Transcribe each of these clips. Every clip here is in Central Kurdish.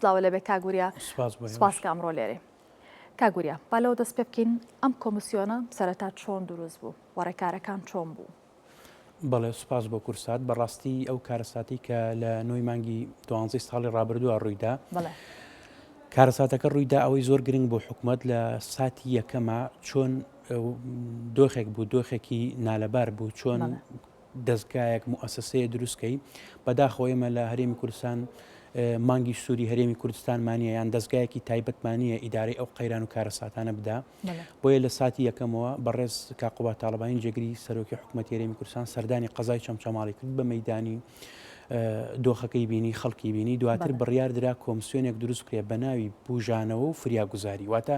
سلاوە لەبێ کاک وریا. سپاس بۆ ئێوەش. سپاس کە ئەمڕۆ لێرەی. کاک وریا با لەوە دەست پێ بکەین ئەم کۆمسیۆنە سەرەتا چۆن دروست بوو و ڕێکارەکان چۆن بوو؟ بەڵێ سوپاس بۆ کورسات بەڕاستی ئەو کارەساتی کە لە نۆی مانگی دوانزەی ساڵی ڕابردووە ڕوویدا کارەساتەکە ڕوویدا ئەوەی زۆر گرنگ بۆ حکوومەت لە ساتی یەکەمە چۆن دۆخێک بوو دۆخێکی نالەبار بوو چۆن دەستگایەک موئەسەسەیە دروستکەی بەداخەوە ئێمە لە هەرێمی کوردستان مانگی سووری هەرێمی کوردستانمانە یان دەستگایەکی تایبەتمانە ئیدارەی ئەو قەیران و کارەساتانە بدا بۆیە لە ساتی یەکەمەوە بەڕێز کاک قوباد تاڵەبانی جێگری سەرۆکی حکوومەتی هەرێمی کوردستان سەردانی قەزای چەمچەماڵی کرد بە مەیدانی دۆخەکەی بینی خەڵکی بینی دواتر بڕیار درا کۆمسیۆنێک دروست بکرێت بە ناوی بوژانەوە و فریاگوزاری واتە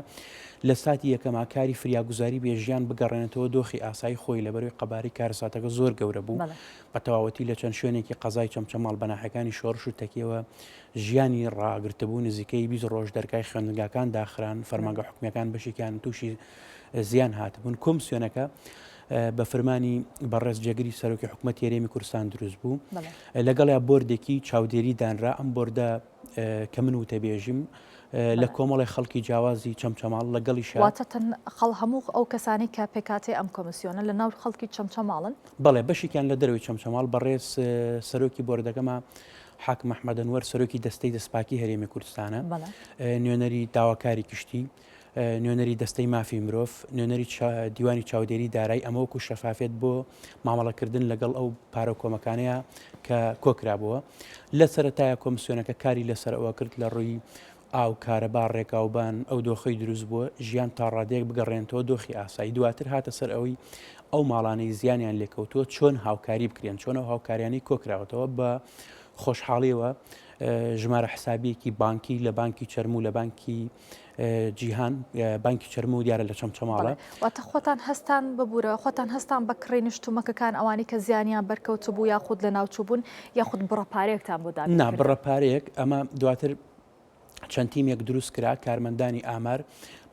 لە ساتی یەکەما کاری فریاگوزاری بێ ژیان بگەڕێنێتەوە دۆخی ئاسایی خۆی لەبەروی قەبارەی کارەساتەکە زۆر گەورە بوو بە تەواوەتی لە چەند شوێنێکی قەزای چەمچەماڵ بەناحەکانی شۆڕش و تەکیەوە ژیانی ڕاگرتبوو، نزیکەی 20 ڕۆژ دەرگای خوێندنگاکان داخران، فەرمانگە حکومییەکان بەشێکیان تووشی زیان هاتبوون. کۆمسیۆنەکە بە فرمانی بەڕێز جێگری سەرۆکی حکومەتی هەرێمی کوردستان دروست بوو. لەگەڵیا بۆردێکی چاودێری دانرا، ئەم بۆردە کە من وتەبێژیم لە کۆمەڵی خەڵکی جیاوازی چەمچەماڵ لەگەڵیشا. واتە خەڵ هەموو ئەو کەسانەی کە پێکهاتەی ئەم کۆمسیۆنە لە ناو خەڵکی چەمچەماڵن؟ بەڵێ بەشێکیان لە دەرەوەی چەمچەماڵ، بەڕێز سەرۆکی بۆردەکەمە حاکم ئەحمەد ئەنوەر سەرۆکی دەستەی دەستپاکی هەرێمی کوردستانە، نوێنەری داواکاری گشتی، نوێنەری دەستەی مافی مرۆڤ، نوێنەری دیوانی چاودێری دارایی، ئەمە وەکو شەفافیەت بۆ مامەڵەکردن لەگەڵ ئەو پارە و کۆمەکانەیە کە کۆکرابووە. لە سەرەتایە کۆمسیۆنەکە کاری لەسەر ئەوە کرد لە ڕووی ئاو، کارەبا، ڕێگاوبان، ئەو دۆخەی دروست بووە، ژیان تا ڕادەیەک بگەڕێنێتەوە دۆخی ئاسایی. دواتر هاتە سەر ئەوەی ئەو ماڵانەی زیانیان لێکەوتووە چۆن هاوکاری بکرێن، چۆن ئەو هاوکاریانەی کۆکراوەتەوە. بە خۆشحاڵیەوە ژمارە حسابیەکی بانکی لە بانکی چەرموو لە بانکی جیهان، بانکی چەرموو دیارە لە چەمچەماڵە. واتە خۆتان هەستان، ببورە، خۆتان هەستان بە کڕینی شتومەکەکان ئەوانەی کە زیانیان بەرکەوتبوو یاخود لەناوچووبوون یاخود بڕە پارەیەکتان بۆ دابین نا، بڕە پارەیەک، ئەمە دواتر چەند تیمێک دروست کرا، کارمەندانی ئامار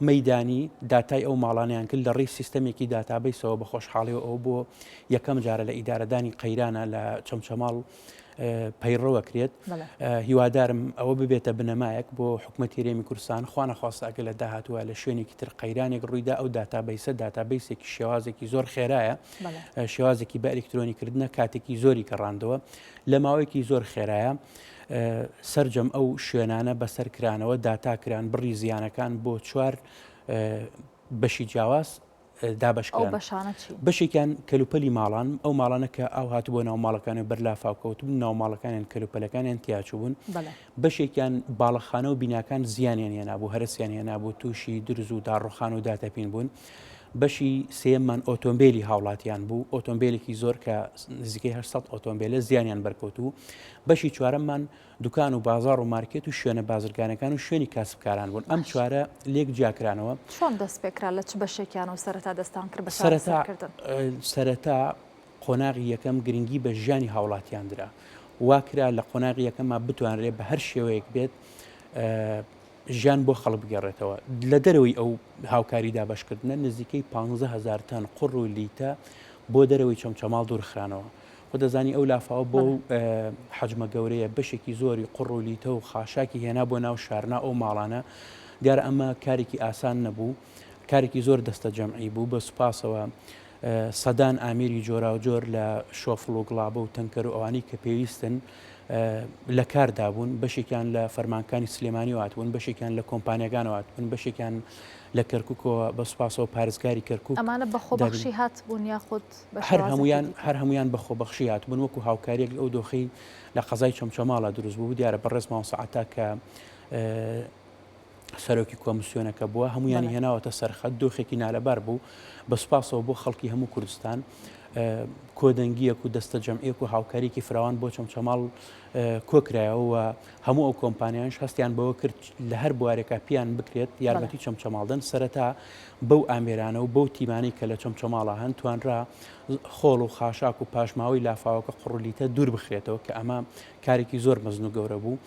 مەیدانی داتای ئەو ماڵانەیان کرد لە ڕێی سیستەمێکی داتابەیسەوە. بە خۆشحاڵیەوە ئەوە بۆ یەکەم جارە لە ئیدارەدانی قەیرانە لە چەمچەماڵ پەیڕەوە کرێت. هیوادارم ئەوە ببێتە بنەمایەک بۆ حکومەتی هەرێمی کوردستان، خوانەخواستە ئەگەر لە داهاتووە لە شوێنێکی تر قەیرانێک ڕوویدا ئەو داتابەیسە داتابەیسێکی شێوازێکی زۆر خێرایە، شێوازێکی بە ئەلکترۆنیکردنە، کاتێکی زۆری گەڕاندەوە لە ماوەیەکی زۆر خێرایە سەرجەم ئەو شوێنانە بەسەر کرانەوە داتا کران بڕی زیانەکان بۆ چوار بەشی جیاواز دابەش کران. ئەو بەشانە چین؟ بەشێکیان کەلوپەلی ماڵان، ئەو ماڵانە کە ئاو هاتبووە ناو ماڵەکان و بەر لافاو کەوتبوون، ناو ماڵەکانیان کەلوپەلەکانیان تیاچووبوون. بەشێکیان باڵەخانە و بیناکان زیانیان هێنابوو، هەرەسیان هێنابوو، تووشی درز و داڕوخان و داتەپین بوون. بەشی سێیەممان ئۆتۆمبیلی هاوڵاتیان بوو، ئۆتۆمبیلێکی زۆر کە نزیکەی 800 ئۆتۆمبیلە زیانیان بەرکەوتبوو. بەشی چوارەممان دوکان و بازاڕ و مارکێت و شوێنە بازرگانەکان و شوێنی کاسبکاران بوون. ئەم چوارە لێک جیاکرانەوە. چۆن دەست پێکرا؟ لە چ بەشێکیانەوە سەرەتا دەستان کرد بە چارەسەرکردن؟ سەرەتا قۆناغی یەکەم گرنگی بە ژیانی هاوڵاتیان درا. وا کرا لە قۆناغی یەکەما بتوانرێت بە هەر شێوەیەک بێت ژیان بۆ خەڵک بگەڕێتەوە. لە دەرەوەی ئەو هاوکاری دابەشکردنە نزیکەی 15 هەزار تەن قوڕ و لیتە بۆ دەرەوەی چەمچەماڵ دوورخرانەوە. خۆ دەزانی ئەو لافاوە بەو حەجمە گەورەیە بەشێکی زۆری قوڕ و لیتە و خاشاکی هێنا بۆ ناو شارنا ئەو ماڵانە. دیارە ئەمە کارێکی ئاسان نەبوو، کارێکی زۆر دەستە جەمعی بوو. بە سوپاسەوە سەدان ئامێری جۆراوجۆر لە شۆفڵ و گڵابە و تەنکەر و ئەوانەی کە پێویستن لە کاردا بوون، بەشێکیان لە فەرمانکانی سلێمانی هاتبوون، بەشێکیان لە کۆمپانیاکانەوە هاتبوون، بەشێکیان لە کەرکووکەوە، بە سوپاسەوە پارێزگاری کەرکووک. ئەمانە بە خۆبەخشی هاتبوون یاخود بە هەر هەموویان هەر هەموویان بە خۆبەخشی هاتبوون وەکو هاوکاریەک ئەو دۆخی لە قەزای چەمچەماڵە دروست بوو. دیارە بەڕێز مامۆستا عەتا کە سەرۆکی کۆمسیۆنەکە بووە هەمویانی هێناوەتە سەرخەت دۆخێکی نالەبار بوو بە سوپاسەوە بۆ خەڵکی هەموو کوردستان کۆدەنگیەک و دەستە جەمعیەک و هاوکاریکی فراوان بۆ چەمچەماڵ کۆکرایەوە و هەموو ئەو کۆمپانیانش هەستیان بەوە کرد لە هەر بوارێکا پیان بکرێت یارمەتی چەمچەماڵدن سەرەتا بەو ئامێرانە و بەو تیمانەی کە لە چەمچەماڵە هەن توانرا خۆڵ و خاشاک و پاشماوەی لافاوەکە قوڕلیتە دوور بخرێتەوە کە ئەمە کارێکی زۆر مەزن و گەورە بوو.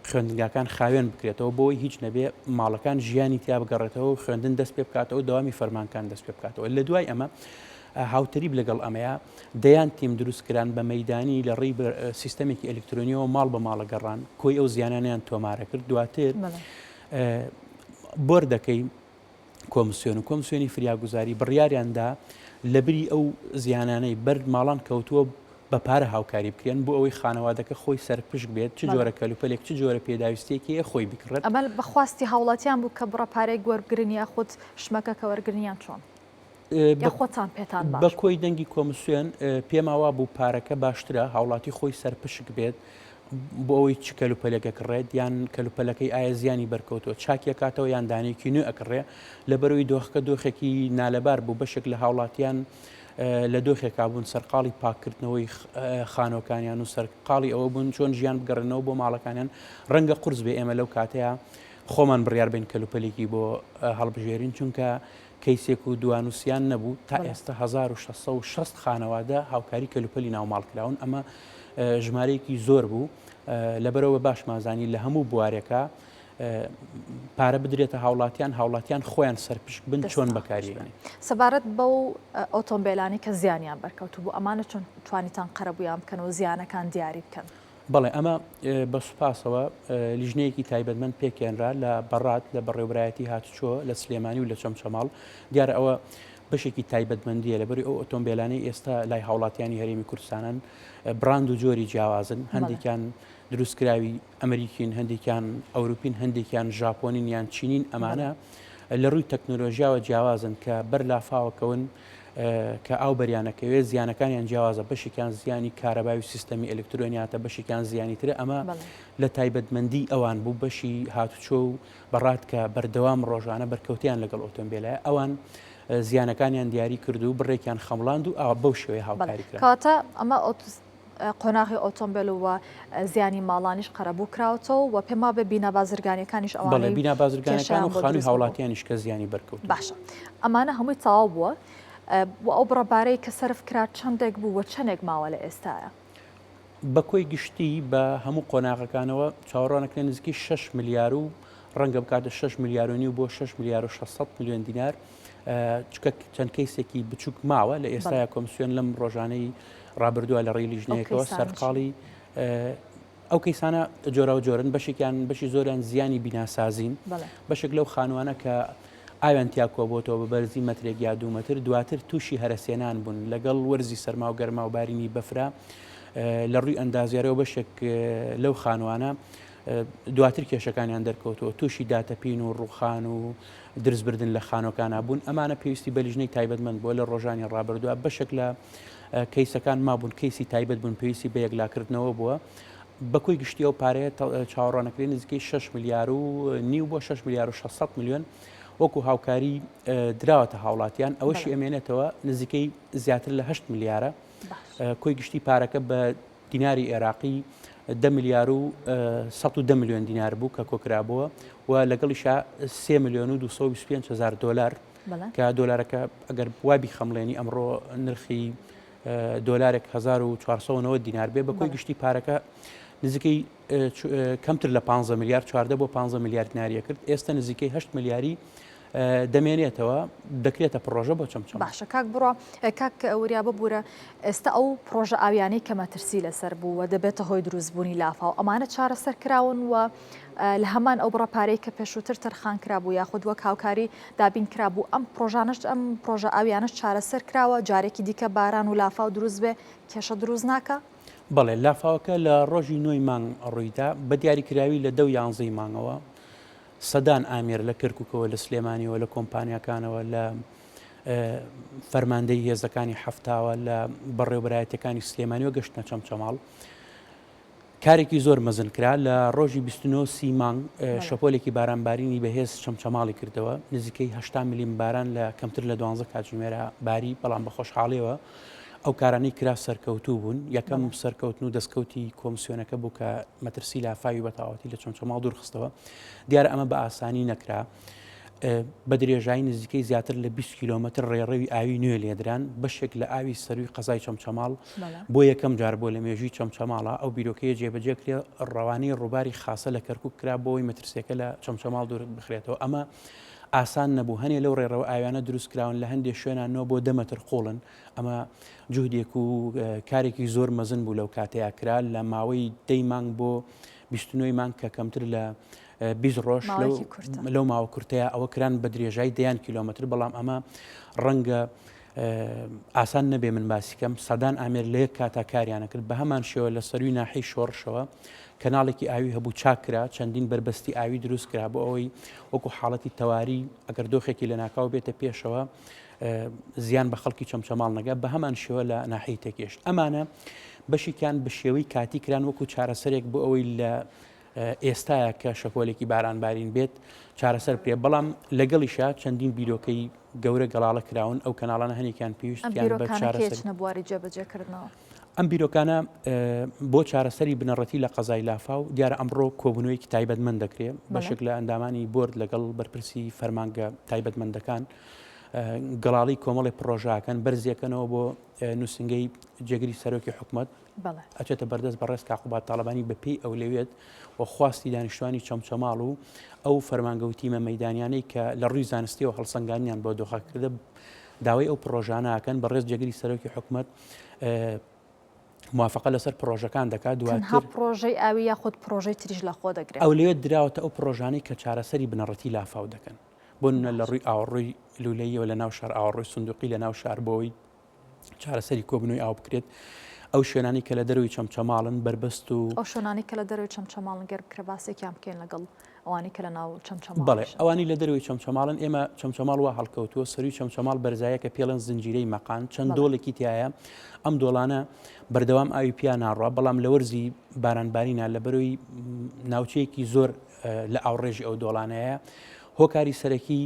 خوێندنگاکان خاوێن بکرێتەوە بۆی هیچ نەبێ ماڵەکان ژیانی تیا بگەڕێتەوە و خوێندن دەست پێ بکاتەوە دەوامی فەرمانکان دەست پێ بکاتەوە لە دوای ئەمە. هاوتەریب لەگەڵ ئەمەیە دەیان تیم دروست کران بە مەیدانی لە ڕێی سیستەمێکی ئەلکترۆنیەوە ماڵ بە ماڵە گەڕان کۆی ئەو زیانانیان تۆمارە کرد دواتر بۆردەکەی کۆمسیۆن و کۆمسیۆنی فریاگوزاری بڕیاریان دا لەبری ئەو زیانانەی بەر ماڵان کەوتووە بە پارە هاوکاری بکرێن بۆ ئەوەی خانەوادەکە خۆی سەرپشک بێت چ جۆرە کەلوپەلێک چ جۆرە پێداویستیەکی هەیە خۆی بکڕێت. ئەمە بە خواستی هاوڵاتیان بوو کە بڕە پارەیەک وەربگرن یاخود شمەکەکە وەرگرن یان چۆن؟ یا خۆتان پێتان باش بە کۆی دەنگی کۆمسیۆن پێما وابوو پارەکە باشترە هاوڵاتی خۆی سەرپشک بێت بۆ ئەوەی چ کەلوپەلێک ئەکڕێت یان کەلوپەلەکەی ئایا زیانی بەرکەوتووە چاکی ئەکاتەوە یان دانەیەکی نوێ ئەکڕێ لەبەرەوەی دۆخەکە دۆخێکی نالەبار بوو بەشێک لە هاوڵاتیان لە دۆخێکا بوون سەرقاڵی پاککردنەوەی خانۆکانیان و سەرقاڵی ئەوە بوون چۆن ژیان بگەڕێنەوە بۆ ماڵەکانیان ڕەنگە قورس بێ ئێمە لەو کاتەیە خۆمان بڕیار بین کەلوپەلێکی بۆ هەڵبژێرین چونکە کەیسێک و دوان و سیان نەبوو، تا ئێستا 1660 خانەوادە هاوکاری کەلوپەلی ناوماڵ کراون، ئەمە ژمارەیەکی زۆر بوو، لەبەرئەوە باشمان زانی لە هەموو بوارێکا پارە بدرێتە هاوڵاتیان، هاوڵاتیان خۆیان سەرپشک بن چۆن بەکاریێنن. سەبارەت بەو ئۆتۆمبێلانەی کە زیانیان بەرکەوتبوو، ئەمانە چۆن توانیتان قەرەبوویان بکەن و زیانەکان دیاری بکەن؟ بەڵێ ئەمە بە سوپاسەوە لیژنەیەکی تایبەتمەند پێکهێنرا لە بەڕات لە بەڕێوبرایەتی هاتوچۆ لە سلێمانی و لە چەمچەماڵ دیارە ئەوە بەشێکی تایبەتمەندیە لەبەری ئەو ئۆتۆمبیلانەی ئێستا لای هاوڵاتیانی هەرێمی کوردستانن براند و جۆری جیاوازن هەندێکیان دروستکراوی ئەمریکین هەندێکیان ئەوروپین هەندێکیان ژاپۆنین یان چینین ئەمانە لە ڕووی تەکنۆلۆژیاوە جیاوازن کە بەر لافاوەکەون کە ئاو بەریانەکەوێت زیانەکانیان جیاوازە بەشێکیان زیانی کارەبای و سیستەمی ئەلکترۆنیاتە بەشێکیان زیانی ترە ئەمە لە تایبەتمەندی ئەوان بوو بەشی هاتوچۆ و بەڕات کە بەردەوام ڕۆژانە بەرکەوتیان لەگەڵ ئۆتۆمبیلای ئەوان زیانەکانیان دیاری کرد و بڕێکیان خەمڵاند و ئاوا بەو شێوەیە هاوکاری کران. کەواتە ئەمە قۆناغی ئۆتۆمبێل و زیانی ماڵانیش قەرەبوو کراوەتەوە و پێم وابێ بینا بازرگانیەکانیش بەڵێ ئەوانەی بینا بازرگانەکان کێشەیان و بۆ خانووی دروست ببوو. هاوڵاتیانیش کە زیانی بەرکەوتبوو. باشە ئەمانە هەمووی تەواو بووە و ئەو بڕە بارەی کە سەرف کرا چەندێک بوو و چەندێک ماوە لە ئێستایا؟ بە کۆی گشتی بە هەموو قۆناغەکانەوە چاوەڕوانەکرێت نزیکەی شەش ملیار و ڕەنگە بکاتە شەش ملیار و نیو بۆ شەش ملیار و 600 ملیۆن دینار چکە چەند کەیسێکی بچووک ماوە لە ئێستایا کۆمسیۆن لەم ڕۆژانەی ڕابردووە لە ڕێی لیژنەیەکەوە سەرقاڵی ئەو کەیسانە جۆراو جۆرن بەشێکیان بەشی زۆریان زیانی بیناسازین بەشێک لەو خانوانە کە ئاویان تیا کۆبۆتەوە بە بەرزی مەترێک یا دوو مەتر دواتر تووشی هەرەسێنان بوون لەگەڵ وەرزی سەرما و گەرما و بارینی بەفرە لە ڕووی ئەندازیارەوە بەشێک لەو خانوانە دواتر کێشەکانیان دەرکەوتەوە تووشی داتەپین و ڕوخان و درز بردن لە خانوەکانا بوون، ئەمانە پێویستی بە لیژنەی تایبەتمەند بووە، لە ڕۆژانی ڕابردووە بەشێک لە کەیسەکان مابوون کەیسی تایبەت بوون پێویستی بە یەکلاکردنەوە بووە، بە کۆی گشتی ئەو پارەیە چاوەڕوانەکرێت نزیکەی 6 ملیار و نیو بۆ 6 ملیار و 600 ملیۆن وەکو هاوکاری دراوەتە هاوڵاتیان ئەوەشی ئەمێنێتەوە نزیکەی زیاتر لە 8 ملیارە کۆی گشتی پارەکە بە دیناری ئێراقی دە ملیار و 110 ملیۆن دینار بوو کە کۆکرابووە و لەگەڵیشا 3 ملیۆن و 225 هزار دۆلار کە دۆلارەکە ئەگەر وا بیخەمڵێنی ئەمڕۆ نرخی دۆلارێک 1490 دینار بێ بە کۆی گشتی پارەکە نزیکەی کەمتر لە 15 ملیار 14 بۆ 15 ملیار دیناریە کرد ئێستا نزیکەی 8 ملیاری دەمێنێتەوە دەکرێتە پڕۆژە بۆ چەمچەماڵ. باشە کاک بڕوا کاک وریا ببورە ئێستا ئەو پڕۆژە ئاویانەی کە مەترسی لەسەر بوو و دەبێتە هۆی دروستبوونی لافاو ئەمانە چارەسەر کراون و لە هەمان ئەو بڕە پارەی کە پێشووتر تەرخان کرابوو یاخود وەک هاوکاری دابین کرابوو ئەم پڕۆژانەش ئەم پڕۆژە ئاویانەش چارەسەر کراوە جارێکی دیکە باران و لافاو دروست بێ کێشە دروست ناکا؟ بەڵێ لافاوەکە لە ڕۆژی نۆی مانگ ڕوویدا بە دیاریکراوی لە دە و یانزەی مانگەوە سەدان ئامێر لە کەرکوکەوە، لە سلێمانیەوە، لە کۆمپانیاکانەوە، لە فەرماندەی هێزەکانی حەفتاوە، لە بەڕێوبەرایەتیەکانی سلێمانیەوە گەشتنە چەمچەماڵ. کارێکی زۆر مەزن کرا لە ڕۆژی 29 سی مانگ شەپۆلێکی بارانبارینی بەهێز چەمچەماڵی کردەوە نزیکەی 80 ملیم باران لە کەمتر لە دوانزە کاتژمێرە باری بەڵام بە خۆشحاڵیەوە ئەو کارانەی کرا سەرکەوتوو بوون یەکەم سەرکەوتن و دەستکەوتی کۆمسیۆنەکە بوو کە مەترسی لافاوی بەتەواوەتی لە چەمچەماڵ دوورخستەوە دیارە ئەمە بە ئاسانی نەکرا بە درێژایی نزیکەی زیاتر لە 20 کیلۆمەتر ڕێڕەوی ئاوی نوێ لێدران بەشێک لە ئاوی سەروی قەزای چەمچەماڵ بۆ یەکەم جار بۆ لە مێژووی چەمچەماڵە ئەو بیرۆکەیە جێبەجێ کرێ ڕەوانەی ڕووباری خاسە لە کەرکک کرا بۆی مەترسیەکە لە چەمچەماڵ دوور بخرێتەوە ئەمە. ئاسان نەبوو، هەنێ لەو ڕێڕەوە ئاویانە دروست کراون لە هەندێ شوێنا نۆ بۆ دە مەتر قووڵن، ئەمە جوهدێک و کارێکی زۆر مەزن بوو لەو کاتەیا کرا لە ماوەی دەی مانگ بۆ 29 مانگ کە کەمتر لە 20 ڕۆژ لەو ماوە کورتەیە ئەوە کران بە درێژای دەیان کیلۆمەتر بەڵام ئەمە ڕەنگە ئاسان نەبێ من باسی کەم سەدان ئامێر لە یەک کاتا کاریانە کرد بە هەمان شێوە لە سەروی ناحی شۆڕشەوە کەناڵێکی ئاوی هەبوو چاک کرا چەندین بەربەستی ئاوی دروست کرا بۆ ئەوەی وەکو حاڵەتی تەواری ئەگەر دۆخێکی لەناکاو بێتە پێشەوە زیان بە خەڵکی چەمچەماڵ نەگا بە هەمان شێوە لە ناحیەی تەکێش ئەمانە بەشێکیان بە شێوەی کاتی کران وەکو چارەسەرێک بۆ ئەوەی لە ئێستاە کە شەپۆلێکی بارانبارین بێت چارەسەر بکرێت بەڵام لەگەڵیشا چەندین بیرۆکەی گەورە گەڵاڵە کراون ئەو کەناڵانە هەنێکیان پێویستیان بە چارەسەر بواری جێبەجێکردنەوە. ئەم بیرۆکانە بۆ چارەسەری بنەڕەتی لە قەزای لافاو دیارە ئەمڕۆ کۆبوونەوەیەکی تایبەتمەند دەکرێت بەشێک لە ئەندامانی بۆرد لەگەڵ بەرپرسی فەرمانگە تایبەتمەندەکان گەڵاڵی کۆمەڵی پڕۆژاکەن بەرزیەکەنەوە بۆ نووسنگەی جێگری سەرۆکی حکومت ئەچێتە بەردەست بەڕێز کاک قوباد تاڵەبانی بە پێی ئەولەویەت و خواستی دانیشتوانی چەمچەماڵ و ئەو فەرمانگە و تیمە مەیدانیانەی کە لە ڕووی زانستیەوە هەڵسەنگاندنیان بۆ دۆخەکە کردە داوای ئەو پڕۆژانە ئەکەن بەڕێز جێگری سەرۆکی حکومەت موافقە لەسەر پڕۆژەکان دەکات دواتر پڕۆژەی ئاوی یاخود پڕۆژەی تریش لە خۆ دەگرێت ئەولەویەت دراوەتە ئەو پڕۆژانەی کە چارەسەری بنەڕەتی لافاو دەکەن بۆ نمونە لە ڕووی ئاوەڕۆی لولەییەوە لە ناو شار ئاوەڕۆی سندوقی لە ناو شار بۆی چارەسەری کۆبنەوەی ئاو بکرێت ئەو شوێنانی کە لە دەروی چەمچەماڵن بەربەست و ئەو شوێنانی کە لە دەروی چەمچەماڵن گەر بکرێ باسێکیان بکەین لەگەڵ ئەوانی کە لە ناو چەمچەماڵ بەڵێ ئەوانی لە دەروی چەمچەماڵن ئێمە چەمچەماڵ وا هەڵکەوتووە سەروی چەمچەماڵ بەرزایە کە پێڵێن زنجیرەی مەقان چەند دۆڵێکی تایە ئەم دۆڵانە بەردەوام ئاوی پیا ناڕوا بەڵام لە وەرزی بارانبارینە لە بەرەوەی ناوچەیەکی زۆر لە ئاوڕێژی ئەو دۆڵانەیە هۆکاری سەرەکی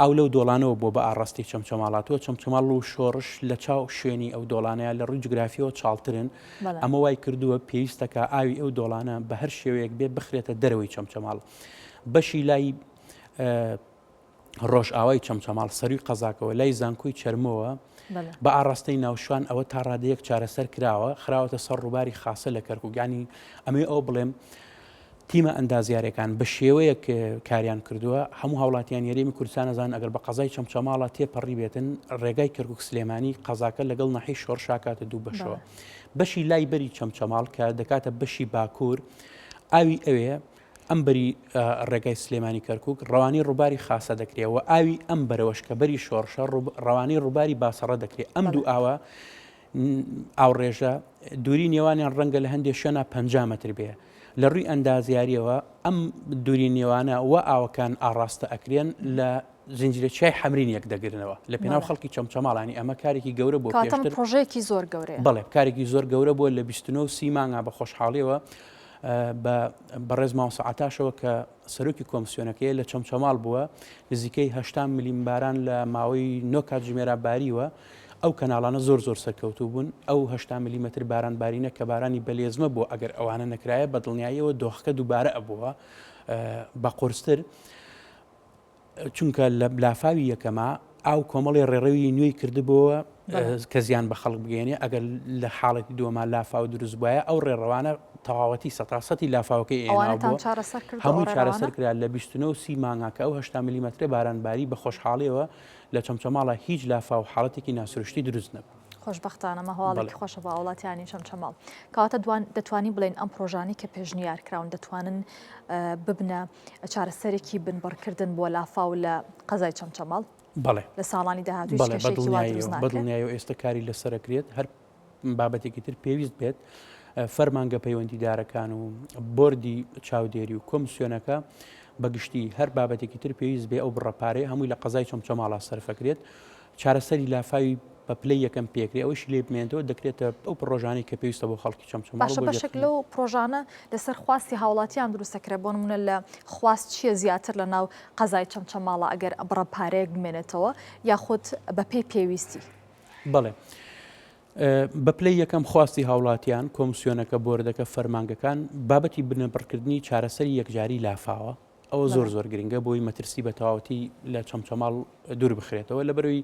ئاو لەو دۆڵانەوە بووە بە ئاڕاستەی چەمچەماڵ هاتووە، چەمچەماڵ و شۆڕش لە چاو شوێنی ئەو دۆڵانەیە لە ڕووی جوگرافیەوە چاڵترن، ئەمە وای کردووە پێویستەکە ئاوی ئەو دۆڵانە بە هەر شێوەیەک بێ بخرێتە دەرەوەی چەمچەماڵ. بەشی لای ڕۆژئاوای چەمچەماڵ سەروی قەزاکەوە لای زانکۆی چەرمۆوە بە ئاڕاستەی ناوشوان ئەوە تا ڕادەیەک چارەسەر کراوە خراوەتە سەر ڕووباری خاسە لە کەرکوک یانی ئەمەوێ ئەوە بڵێم تیمە ئەندازیارەکان بە شێوەیەک کاریان کردووە هەموو هاوڵاتیان هەرێمی کوردستان ئەزانن ئەگەر بە قەزای چەمچەماڵە تێپەڕی بێتن ڕێگای کەرکک سلێمانی قەزاکە لەگەڵ ناحیەی شۆڕشاکاتە دوو بەشەوە بەشی لای بەری چەمچەماڵ کە دەکاتە بەشی باکوور ئاوی ئەوێ ئەم بەری ڕێگای سلێمانی کەرکک ڕەوانی ڕووباری خاسە دەکرێت و ئاوی ئەم بەرەوەش کە بەری شۆڕشە ڕەوانی ڕووباری باسەڕە دەکرێت ئەم دوو ئاوە ئاوڕێژە، دووری نێوانیان ڕەنگە لە هەندێ شوێنا 50 مەتر بێ. لە ڕووی ئەندازیارییەوە ئەم دووری نێوانە وا ئاوەکان ئاڕاستە ئەکرێن لە زنجیرە چیای حەمرین یەک دەگرنەوە لە پێناو خەڵکی چەمچەماڵانی ئەمە کارێکی گەورە بۆ پێشتر پرۆژەیەکی زۆر گەورەیە بەڵێ کارێکی زۆر گەورە بووە لە 29 و سی مانگا بە خۆشحاڵیەوە بە بەڕێز مامۆستا عەتاشەوە کە سەرۆکی کۆمسیۆنەکەیە لە چەمچەماڵ بووە، نزیکەی 80 ملیم باران لە ماوەی نۆ کاتژمێرا باریوە، ئەو کەناڵانە زۆر زۆر سەرکەوتوو بوون، ئەو 80 ملیمەتر باران بارینە کە بارانی بەلێزمە بووە ئەگەر ئەوانە نەکرایە بە دڵنیاییەوە دۆخەکە دووبارە ئەبووە بە قورستر. چونکە لە لافاوی یەکەما ئاو کۆمەڵی ڕێڕەوی نوێی کردبووە کە زیان بە خەڵک بگەێنێ ئەگەر لە حاڵەتی دووەما لافاو دروست بوایە ئەو ڕێڕەوانە تەواوەتی سەتاسەتی لافاوەکەی ئێناوانەتان چارەسەر کرد هەمووی چارەسەر کرا لە 29 سی مانگا کە ئەو 80 ملیمەترە بارانباری بە خۆشحاڵیەوە لە چەمچەماڵە هیچ لافاو حاڵەتێکی ناسروشتی دروست نەبوو. خۆشبەختانە ئەمە هەواڵێکی خۆشە بۆ هاوڵاتیانی چەمچەماڵ. کەواتە دەتوانین بڵێین ئەم پڕۆژانەی کە پێشنیار کراون دەتوانن ببنە چارەسەرێکی بنبڕکردن بۆ لافاو لە قەزای چەمچەماڵ؟ بەڵێ. لە ساڵانی داهاتوو هیچ کێشەیەکی وا دروست ناکرێت؟ بەدڵنیایەوە ئێستا کاری لەسەر ئەکرێت هەر بابەتێکی تر پێویست بێت فەرمانگە پەیوەندیدارەکان و بۆردی چاودێری و کۆمسیۆنەکە بەگشتی هەر بابەتێکی تر پێویست بێ ئەو بڕە پارەیە هەمووی لە قەزای چەمچەماڵا سەرفەکرێت چارەسەری لافاوی بە پلەی یەکەم پێکرێ ئەوەشی لێ بمێنێتەوە دەکرێتە ئەو پڕۆژانەی کە پێویستە بۆ خەڵکی چەمچەماڵ باشە بەشێک لەو پڕۆژانە لەسەر خواستی هاوڵاتیان دروست دەکرێت بۆ نمونە لە خواست چییە زیاتر لە ناو قەزای چەمچەماڵە ئەگەر بڕە پارەیەک بمێنێتەوە یاخود بەپێی پێویستی؟ بەڵێ بە پلەی یەکەم خواستی هاوڵاتیان، کۆمسیۆنەکە، بۆردەکە، فەرمانگەکان بابەتی بنەبڕکردنی چارەسەری یەکجاری لافاوە، ئەوە زۆر زۆر گرنگە بۆی مەترسی بە تەواوەتی لە چەمچەماڵ دوور بخرێتەوە لەبەرەوەی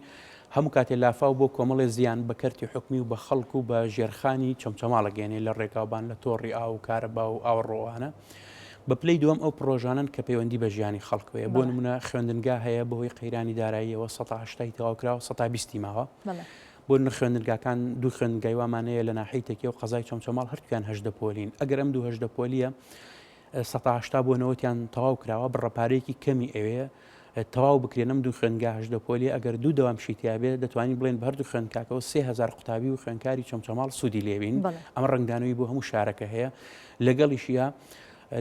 هەموو کاتێ لافاو بۆ کۆمەڵێ زیان بە کەرتی حکومی و بە خەڵک و بە ژێرخانی چەمچەماڵە گەێنێ لە ڕێگاوبان لە تۆڕی ئاو و کارەبا و ئاوەڕۆوانە. بە پلەی دووەم ئەو پڕۆژانەن کە پەیوەندی بە ژیانی خەڵکەوەیە بۆ نمونە خوێندنگا هەیە بەهۆی قەیرانی داراییەوە 180 تەواو کراوە 120 ماوە بۆ نمونە خوێندنگاکان دوو خوێندنگای وامان هەیە لە ناحیەی تەکیە و قەزای چەمچەماڵ هەردووکیان 18 پۆلین ئەگەر ئەم دوو 18 پۆلیە 180 بۆ نەوەتیان تەواو کراوە بڕە پارەیەکی کەمی ئەوێ تەواو بکرێن ئەم دوو خوێندگا 18 پۆلیە ئەگەر دوو دەوامشی تیابێ دەتوانین بڵێن بە هەردوو خوێندکاکەوە 3000 قوتابی و خوێندکاری چەمچەماڵ سوودی لێبین ئەمە ڕەنگدانەوەی بۆ هەموو شارەکە هەیە لەگەڵیشیا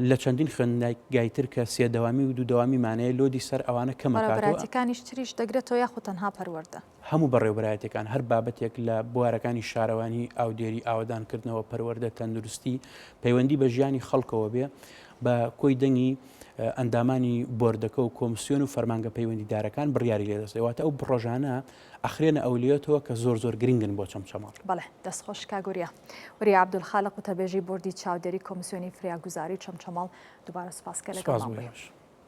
لە چەندین خوێندنگای تر کە سێ دەوامی و دوو دەوامیمان هەیە لۆدی سەر ئەوانە کەم ئەکاتەوە. بەڕێوەبەرایەتیەکانیش تریش دەگرێتەوە یاخود تەنها پەروەردە؟ هەموو بەڕێوەبەرایەتیەکان هەر بابەتێک لە بوارەکانی شارەوانی، ئاودێری، ئاوەدانکردنەوە، پەروەردە، تەندروستی پەیوەندی بە ژیانی خەڵکەوە بێ بە کۆی دەنگی ئەندامانی بۆردەکە و کۆمسیۆن و فەرمانگە پەیوەندیدارەکان بڕیاری لێ دەستێ واتە ئەو پڕۆژانە ئەخرێنە ئەولەویەتەوە کە زۆر زۆر گرنگن بۆ چەمچەماڵ. بەڵێ دەست خۆش کاک وریا. وریا عەبدولخالق وتەبێژی بۆردی چاودێری کۆمسیۆنی فریاگوزاری چەمچەماڵ دووبارە سوپاس کە سوپاس لەگەڵمان بۆ بووی. ئێوەش.